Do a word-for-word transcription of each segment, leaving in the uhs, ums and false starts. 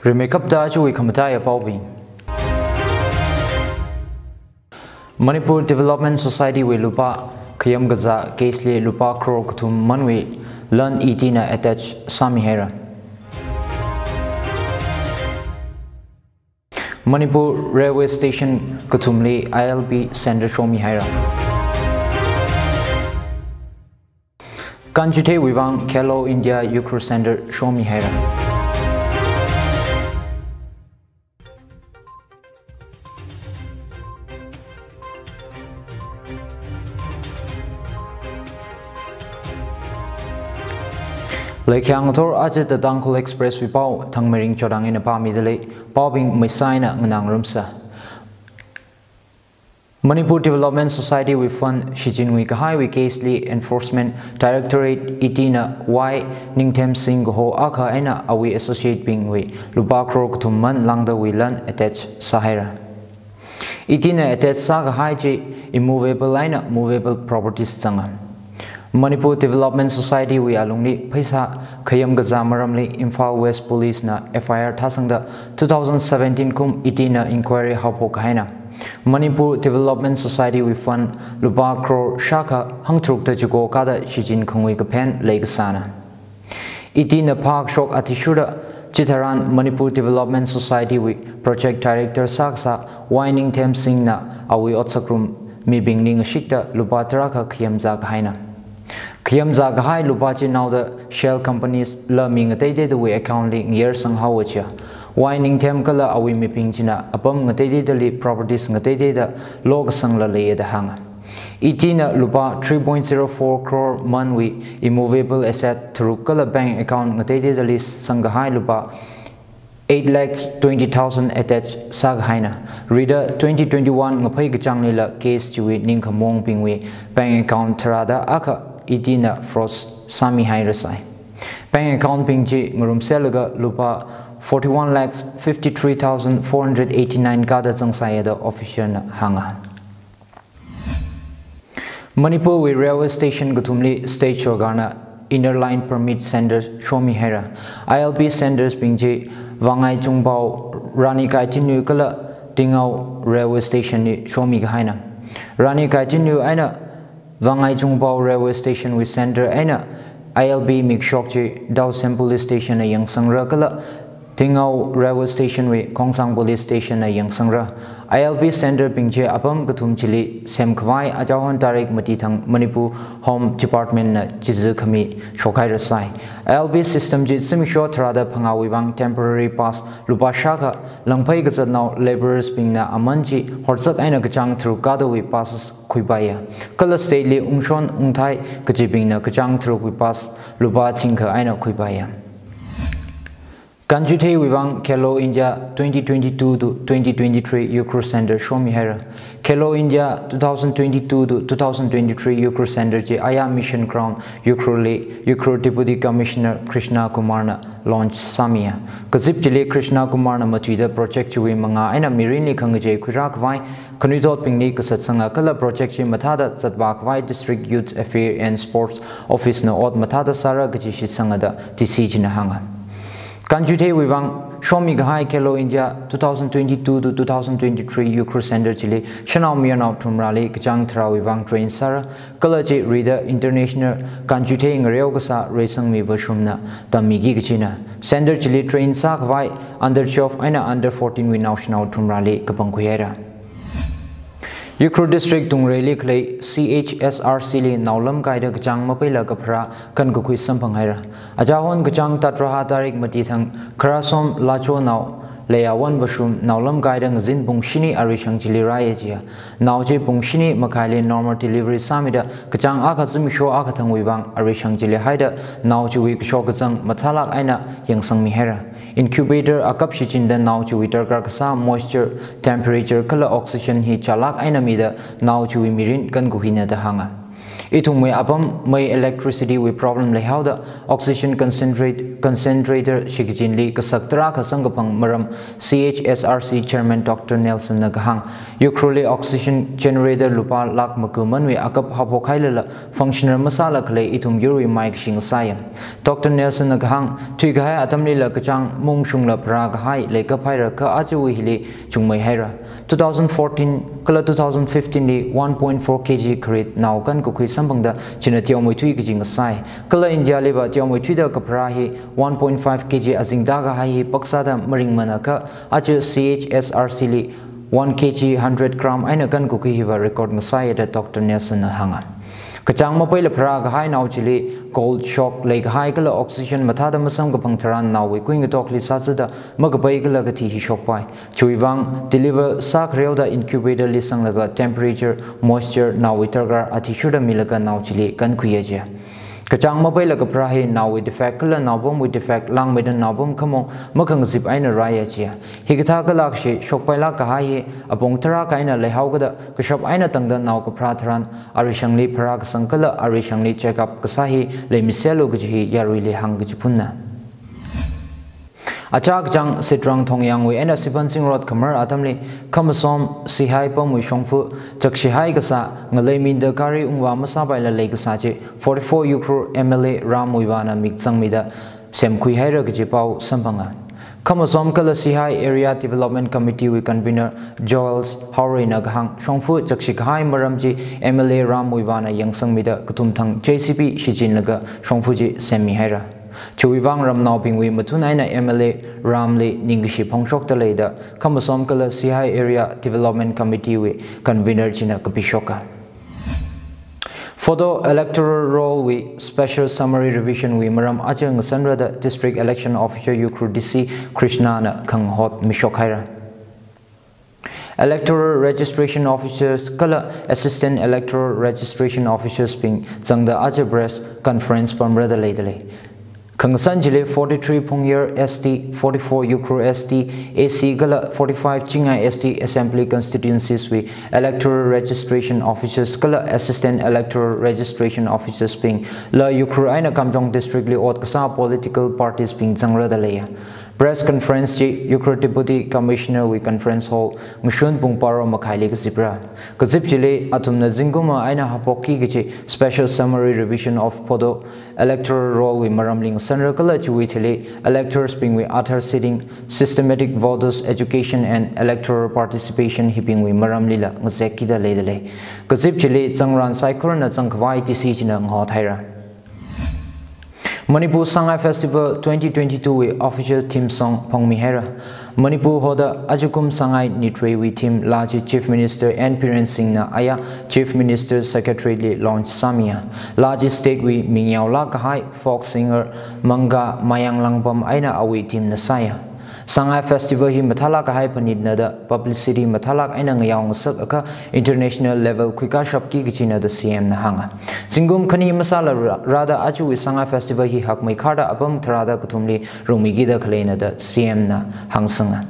Rimeikapta ajawui khamataiya paobing. Manipur Development Society wui lupā khayam kazā case li lupā crore kathum manwui lan E D na attach sāmihaira. Manipur Railway Station kathumli I L P Center shomihaira. Kanchitheewui vang Khelo India Ukhrul Center shomihaira. Leikhyang ngathor aja The Tangkhul Express wui pao Thangmeiring Chodang eina pāmidalei, paobing maisā eina nganāngarumsa. Manipur Development Society wui fund shichinngui kahaiwui case li Enforcement Directorate E D na Y Ningthem Singh kaho akha eina awui associate bingwui lupā crore kathum man lāngdawui lan attach sāhaira. E D na attach sākahai chi immovable eina movable properties zanga. Manipur Development Society wui alungli pheisā khayam kazā maramli Imphal West Police na F I R thāsangda two thousand seventeen kum E D na inquiry haophok kahaina. Manipur Development Society wui fund lupā crore shākha hangtharukta chiko kada shichin khangui kaphen leikasāna. E D na phākashok athishurda chitharan Manipur Development Society wui Project Director sākasā Y Ningthem Singh na awui otsakrum mibingli ngashikta lupā tarākha khayamzā kahaina. Khayamzā kahai lupā chi naoda shell companies la mi ngateiteidawui account li ngayarsang haowa chiya. Y Ningthem kala awui mibing china apam ngateiteidali properties ngateiteida lokasangla leiya da hānga. E D na lupā three point zero four crore manwui immovable asset tharuk kala bank account ngateiteidali sangkahai lupā eight lakhs twenty thousand attach sākahaina. Rida twenty twenty-one ngaphei kachānglila case chiwui ningkhamongbingwui bank account tharāda akha E D na froze sāmihairasai. Bank account bing chi ngarumselaga lupā forty-one lakhs fifty-three thousand four hundred eighty-nine kada zangsāya da official na hānga. Manipur wui railway station kathumli state sorkarna Inner Line Permit Center shomihaira. I L P centers bing chi Vangai Chungpao, Rani Gaidinliu kala Tingao railway station li shomikahaina. Rani Gaidinliu eina Vangai Chungpao railway station wui center eina I L P mikshok chi Daosem Police Station na yangsangra kala Tingao railway station wui Khongsang Police Station na yangsangra. I L P center bing chi apam kathum chili semkhavai ajahon tarik mati thang Manipur Home Department na chizi khami shokhairasai. I L P system chi zimiksho tharāda phangāwui vang temporary pass lupā shākha, langphei kazatnao labourers bingna aman chi horzak eina kachāng tharuk kadawui passes khuipaiya. Kala state li ungshon ungthai kachibingna kachāng tharukwui pass lupā thingkha eina khuipaiya. Kanchitheewui vang Khelo India twenty twenty-two to twenty twenty-three Ukhrul Center shomihaira. Khelo India two thousand twenty-two to two thousand twenty-three Ukhrul Center chi aya Mission Ground Ukhrul li Ukhrul Deputy Commissioner Krishna Kumar na launch sāmiya. Kazip chili Krishna Kumar na matuida project chiwui mangā eina mirinli khangachei khuirākhavai khanuithotbingli kasatsanga kala project chi mathāda zatvākhavai District Youth Affairs and Sports Office na ot mathāda sāra kaji shitsanga da D C china hānga. Kanchitheewui vang shomikahai Khelo India two thousand twenty-two to two thousand twenty-three Ukhrul Center chili shanao mayarnao thumrāli kachāng tharāwui vang train sāra, kala chi rida International Kanchithei Ngareo Kasā Reisangmi Vashum na tammiki kajina. Center chili train sākhavai under twelve eina under fourteen wui naoshinao thumrāli kapangkhuihaira. Ukhrul District Tungreili khalei C H S R C li naolamkaida kachāng mapeila kapharā kankakhui samphanghaira. Ajahon kachāng tatraha tarik mati thang Kharasom Lacho nao Leiyawan Vashum naolamkaida ngazin pung shini arishang chili rāya jiya. Nao chi pung shini makhaili normal delivery sāmida kachāng akha zimiksho akha thangwui vang arishang chili haida nao chiwui kashok kazang mathālāk eina yangsangmihaira. Incubator akap shichinda nao chiwui darkar kasā moisture, temperature kala oxygen hi chālāk eina mida nao chiwui mirin kankakhuina da hānga. Ithumwui apam mei electricity wui problem leihaoda oxygen concentrate, concentrator shikachinli kasak tarākha samkaphang maram C H S R C Chairman Doctor Nelson na kahāng. Ukhrulli oxygen generator lupā lakh makumanwui akap haophok hailala functional masāla khalei ithum yurwui mai kashing sāya. Doctor Nelson na kahāng, thuikahai atamlila kachāng mungshungla pharākahai leikap haira kha ajawui hili chungmei haira. Two thousand fourteen kala two thousand fifteen li one point four K G kharit nao kankakhui samphangda china teomeithui kaji ngasai. Kala India liva teomeithuida kapharā hi one point five K G azingda kahai hi paksāda maringmana kha aja C H S R C li one K G hundred gram eina kankakhui hiva record ngasai da Doctor Nelson na hānga. Kachāng mapeila pharākahai nao chili cold shock leikahai kala oxygen mathāda masamkaphang tharan naowui kuingatokli sāzada makapei kala kathi hi shokpai. Chiwuivang deliver sākhareoda incubator li sanglaga temperature, moisture, naowui darkar athishurda milaga nao chili kankhuiya jiya. Kachāng mapeila kapharā hi naowui defect kala naopamwui defect langmeida naopam khamong makhangazip eina rāya jiya. Hikathā kalakshi shokpailāk kahai hi apong tarākha eina leihaokada kashap eina tangda nao kapharā tharan arishangli pharākasang kala arishangli check up kasā hi leimiserlu kaji hi yaruili hāngkachiphunna. Achā kachāng Sitrang Thongyangwui eina Sipansing Road khamar atamli Khamasom Sihai pamwui shongfa chakshihai kasā ngalei minda gari ungvā masāpaila leikasā chi forty-four Ukhrul M L A Ram Muivahna mikzangmida semkhui haira kaji pao samphanga. Khamasom kala Sihai Area Development Committee wui convener Joel Haorei na kahāng, shongfa chakshikahai maram chi M L A Ram Muivahna yangsangmida kathumthang J C B shichinlaga shongfa chi semmi haira. Chiwuivang ramnaobingwui mathun eina M L A Ram li ningkashi phongshokda lei da Khamasom kala Sihai Area Development Committee wui convener china kapishoka. Photo electoral roll wui special summary revision wui maram aja ngasanra da District Election Officer Ukhrul D C Krishna na khangahot mishok haira. Electoral Registration Officers kala Assistant Electoral Registration Officers bing zangda aja press conference pamra da leida lei. Khangasan chili forty-three Phungyar S T, forty-four Ukhrul S T, A C kala forty-five Chingai S T Assembly Constituencies wui Electoral Registration Officers kala Assistant Electoral Registration Officers bing la Ukhrul eina Kamjong District li ot kasā political parties bing zangra da leiya. Press conference chi Ukhrul Deputy Commissioner wui conference hall ngashun pung baro makhaili kazipra. Kazip chili athumna zingkum eina haophokki kaji special summary revision of photo electoral roll wui maramli ngasanra kala chiwui thili electors bingwui Aadhaar seeding, systematic voters education and electoral participation hibingwui maramlila ngazekkida leida lei. Kazip chili zangran saikorana zangkhavai D C china ngahot haira. Manipur Sangai Festival twenty twenty-two wui official theme song phongmi haira. Manipur hoda ajakum Sangai Nitreiwui theme laa chi Chief Minister N Biren Singh na aya Chief Minister Secretariat li launch sāmiya. Laa chi state wui mingyaolāk kahai folk singer Manga Mayang Langbam eina awui theme na sāya. Sangai Festival hi mathālāk kahai phanitna da publicity mathālāk eina ngayao ngasak akha international level khuikashapki kajina da C M na hānga. Zingkum khani masāla ra-, rāda ajawui Sangai Festival hi hakmeikharda apam tharāda kathumli rungmikida khaleina da C M na hāngsanga.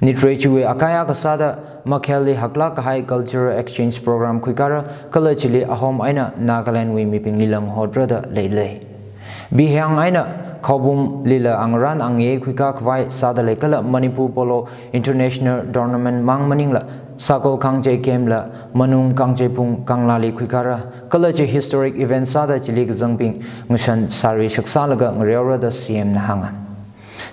Nitrei chiwui akaya kasāda Makhelli haklāk kahai cultural exchange program khuikara kala chili Ahom eina Nagaland wui mibingli langhotra da leilei. Bihyang eina Khaobum lila angaran angye khuikakhavai sāda lei kala Manipur Polo International Tournament mang maningla Sakol Kangjei Game la Manung Kangjeipung Kanglali khuikara kala chi historic event sāda chili kazangbing ngashan sari shaksālaga ngareora da C M na hānga.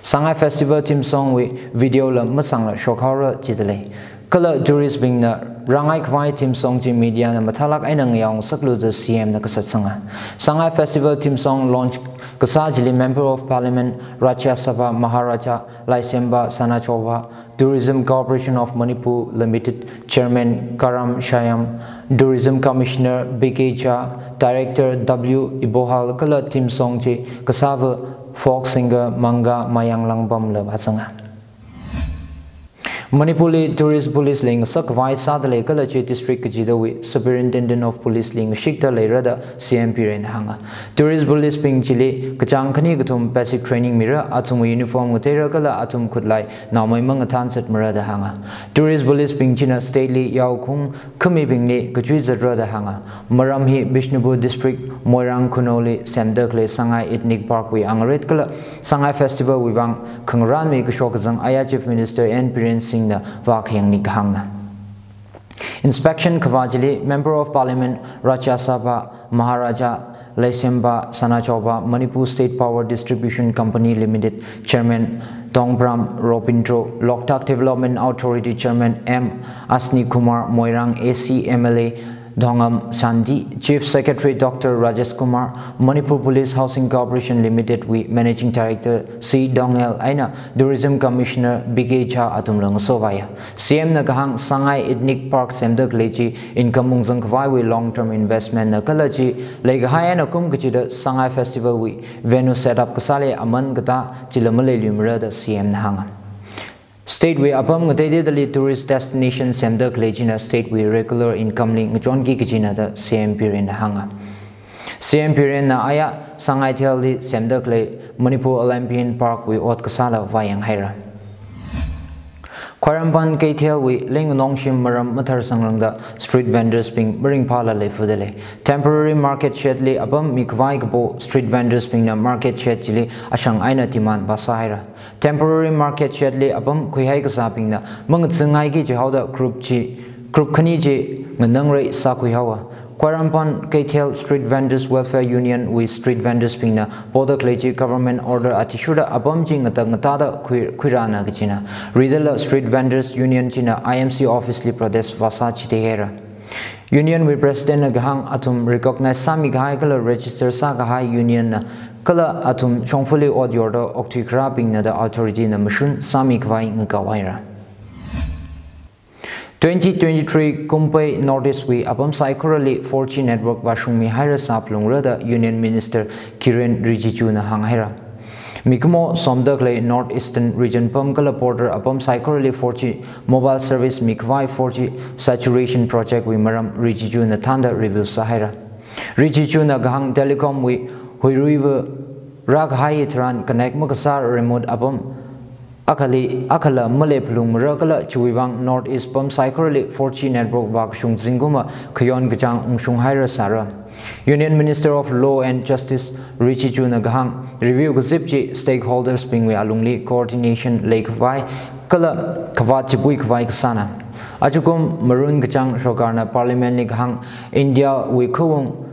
Sangai Festival theme song wui video la masangla shokhaora jida lei. Kala tourist bingna rāngaikhavai theme song chi media na mathālāk eina ngayao ngasaklu da C M na kasatsanga. Sangai Festival theme song launch kasā chili Member of Parliament Rajya Sabha Maharaja Laisemba Sanachova, Tourism Corporation of Manipur Limited Chairman Karam Shayam, Tourism Commissioner B K Jha, Director W Ibohal kala theme song chi kasāva folk singer Manga Mayang Langbam la vāzanga. Manipurli tourist police li ngasak khavai sāda lei kala chi district kachidawui Superintendent of Police li ngashikta leira da C M Biren hānga. Tourist police bing chili kachāng khani kathum basic training mira, athumwui uniform ngateira kala athum khutlai naomei mangathan zatmara da hānga. Tourist police bing china state li yaokhaung khamibingli kachui zatra da hānga. Maram hi Bishnupur District, Moirang Khunou li semda khalei Sangai Ethnic Park wui angaret kala Sangai Festival wui vang khangarānwui kashok kazang aya Chief Minister N Biren Singh na vākhayangli kahāngna. Inspection khavā chili Member of Parliament, Rajya Sabha, Maharaja Leisemba Sanajaoba, Manipur State Power Distribution Company Limited Chairman Dongbram Robindro, Loktak Development Authority Chairman M Ashni Kumar, Moirang A C M L A Dongam Shanti, Chief Secretary Doctor Rajesh Kumar, Manipur Police Housing Corporation Limited wui Managing Director C Dongel eina Tourism Commissioner B K Jha athumla ngasovāya. C M na kahāng Sangai Ethnic Park semda khalei chi income ungzang khavaiwui long term investment na kala chi leikahai eina kum kachida Sangai Festival wui venue set up kasāli aman katā chila maleiluimara da C M na hānga. State wui apam ngateiteidali tourist destination semda khalei china state wui regular income li ngachonki kachina da C M Biren na hānga. C M Biren na aya Sangai Thel li semda khalei Manipur Olympian Park wui ot kasāla vāyanghaira. Khwairamband Keithel wui leinganong shim maram mathar sangrangda street vendors bing maringphāla leifuda lei. Temporary market shed li apam mikhavai kapo street vendors bingna market shed chili ashang eina demand vāsāhaira. Temporary market shed li apam khuihai kasābingna mangatsingaiki jihaoda group chi, group khani chi nganangrei sākhuihaowa. Khwairamband Keithel Street Vendors Welfare Union wui street vendors bingna poda khalei chi government order athishurda apam chi ngatak ngatāda khui, khuirāna kachina. Ridala Street Vendors Union china I M C office li protest vāsā chitheihaira. Union wui president na kahāng athum recognize sāmikahai kala register sākahai union na kala athum shongfali ot yorda okthui kharābingna da authority na mashun sāmikhavai ngakaohaira. Twenty twenty-three kum pei North East wui apam saikorali four G network vāshungmihairasā phalungra da Union Minister Kiren Rijiju na hānghaira. Mikumo somda khalei North Eastern region pam kala border apam saikorali four G mobile service mikhavai four G saturation project wui maram Rijiju na thānda review sāhaira. Rijiju na kahāng telecom wui huiruiva rākahai tharan connect makasā remote apam akhali, akhala malei phalungmara kala chiwui vang North East pam saikorali four G network vākashung zingkumva khayon kachāng ungshunghairasāra. Union Minister of Law and Justice Rijiju na kahāng review kazip chi stakeholders bingwui alungli coordination leikhavai kala khavāt chipui khavai kasāna. Ajakum marun kachāng sorkarna Parliament li kahāng India wui khaung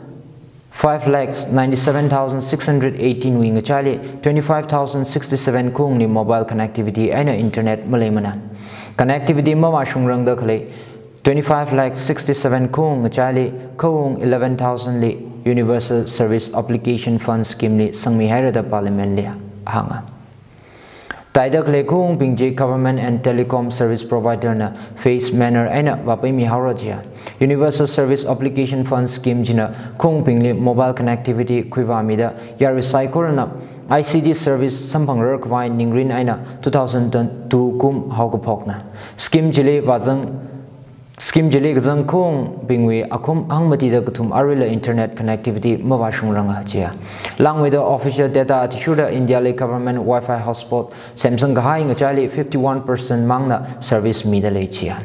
five lakhs ninety-seven thousand six hundred eighteen wui ngachaili twenty-five thousand sixty-seven khaungli mobile connectivity eina internet maleimana. Connectivity mavāshungrangda khalei twenty-five lakh sixty-seven khaung ngachaili khaung eleven thousand li Universal Service Obligation Fund scheme li sangmihaira da Parliament li hānga. Taida khalei khaungbing chi government and telecom service provider na phase manner eina vāpaimihaora jiya. Universal Service Obligation Fund scheme china khaungbingli mobile connectivity khuivāmida yarui saikorana I C T service samphangrarkhavai ningrin eina two thousand two kum haokaphokna. Scheme chili vāzang Scheme chili kazang khaungbingwui akhum hangmatida kathum aruila internet connectivity mavāshungranga jiya. Langmeida official data athishurda India li government Wi-Fi hotspot semsangkahai ngachaili fifty-one percent mangna service mida lei jiya.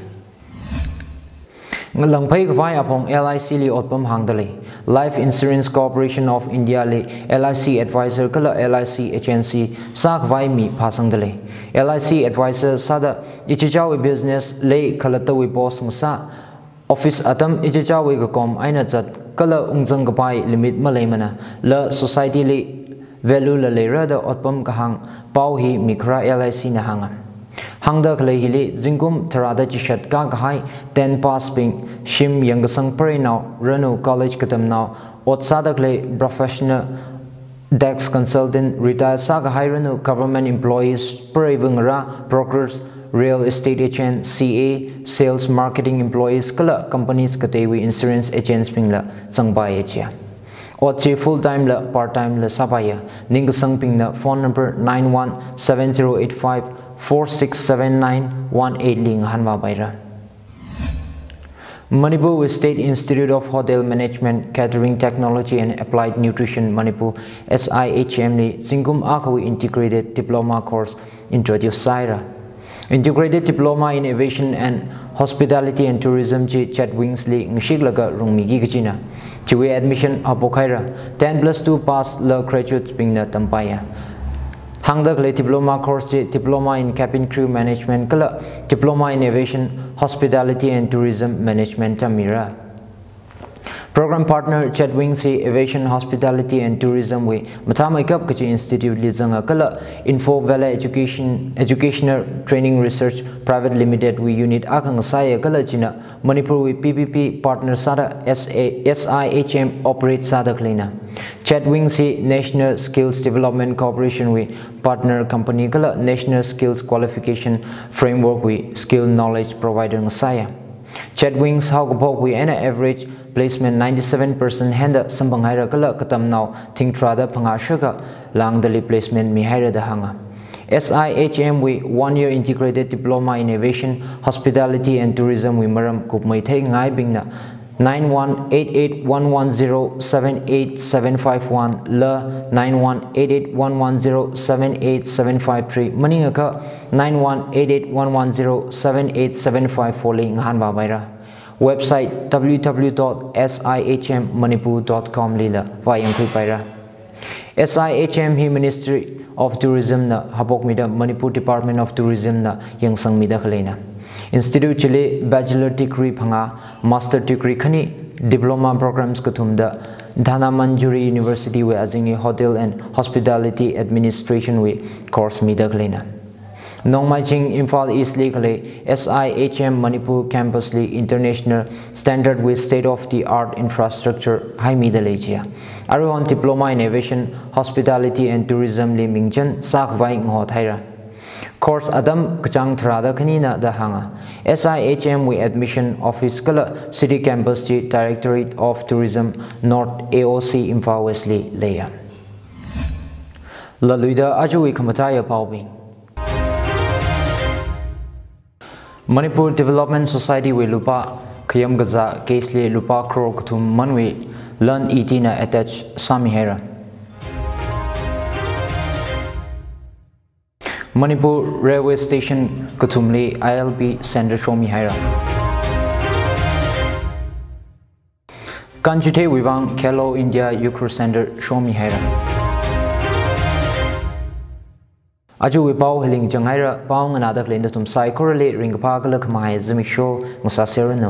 Langphei khavai apong L I C li otpam hāngda lei. Life Insurance Corporation of India li L I C advisor kala L I C agency sākhavai mi phāsangda lei. L I C advisor sāda ichichāwui business lei khalattawui post ngasā, office atam ichichāwui kakom eina zat kala ungzang kapai limit maleimana, la society li value la leira da otpam kahāng pao hi mikharā L I C na hānga. Hāngda khalei hili zingkum tharāda chishat kākahai ten pass bing, shim yangkasang preinao, ranu college katamnao, ot sāda khalei professional tax consultant, retire sākahai ranu government employees, preiva ngarā, brokers, real estate agent, C A, sales marketing employees kala companies kateiwui insurance agents bingla zangpaiya jiya. Ot chi full time la part time la sāpaiya. Ningkasangbingna phone number nine one seven zero eight five four six seven nine one eight li ngahānvāpaira. Manipur wui State Institute of Hotel Management, Catering Technology and Applied Nutrition Manipur, S I H M li zingkum akhawui Integrated Diploma Course introduce sāhaira. Integrated Diploma in Aviation and Hospitality and Tourism chi CHAD Wings li ngashiklaga rungmiki kajina. Chiwui admission haophok haira. Ten plus two pass la graduates bingna tampaiya. Hāngda khalei diploma course chi Diploma in Cabin Crew Management kala Diploma in Aviation, Hospitality and Tourism Management tammira. Program partner CHAD Wings hi Aviation, Hospitality and Tourism wui mathāmeikap kachi institute li zanga kala Info Valley Education, Educational Training Research Private Limited wui unit akha ngasāya kala china Manipur wui P P P partner sāda S I H M operate sāda khaleina. CHAD Wings hi National Skills Development Corporation wui partner company kala National Skills Qualification Framework wui skill knowledge provider ngasāya. CHAD Wings haokaphokwui eina average placement ninety-seven percent henda samphang haira kala katamnao thingtharāda phangā shākha lāngdali placement mihaira da hānga. S I H M wui one year Integrated Diploma in Aviation, Hospitality and Tourism wui maram kupmei theingaibingna nine one eight eight one one zero seven eight seven five one la nine one eight eight one one zero seven eight seven five three maningakha nine one eight eight one one zero seven eight seven five four li ngahānvāpaira. Website W W W dot S I H M manipur dot com lila vāyangkhuipaira. S I H M hi Ministry of Tourism na haophokmida Manipur Department of Tourism na yangsangmida khaleina. Institute chili bachelor degree phangā, master degree khani, diploma programs kathumda Dhanamanjuri University wui azingli Hotel and Hospitality Administration wui course mida khaleina. Nongmaiching, Imphal East li khalei S I H M Manipur campus li international standard wui state of the art infrastructure haimida lei chiya. Aruihon Diploma in Aviation, Hospitality and Tourism li mingchen sākhavai ngahothaira. Course atam kachāng tharāda khanina da hānga. S I H M wui admission office kala city campus chi Directorate of Tourism North, A O C, Imphal West li leiya. Laluida ajawui khamataiya paobing. Manipur Development Society wui lupā khayam kazā case li lupā crore kathum manwui lan E D na attach sāmihaira. Manipur Railway Station kathumli I L P Center shomihaira. Kanchitheewui vang Khelo India Youth Cruise Center shomihaira. Ajawui pao hili ngachang haira, pao nganāda khalei nathum saikorali ringkaphā kala khamahai zimiksho ngasāserranu.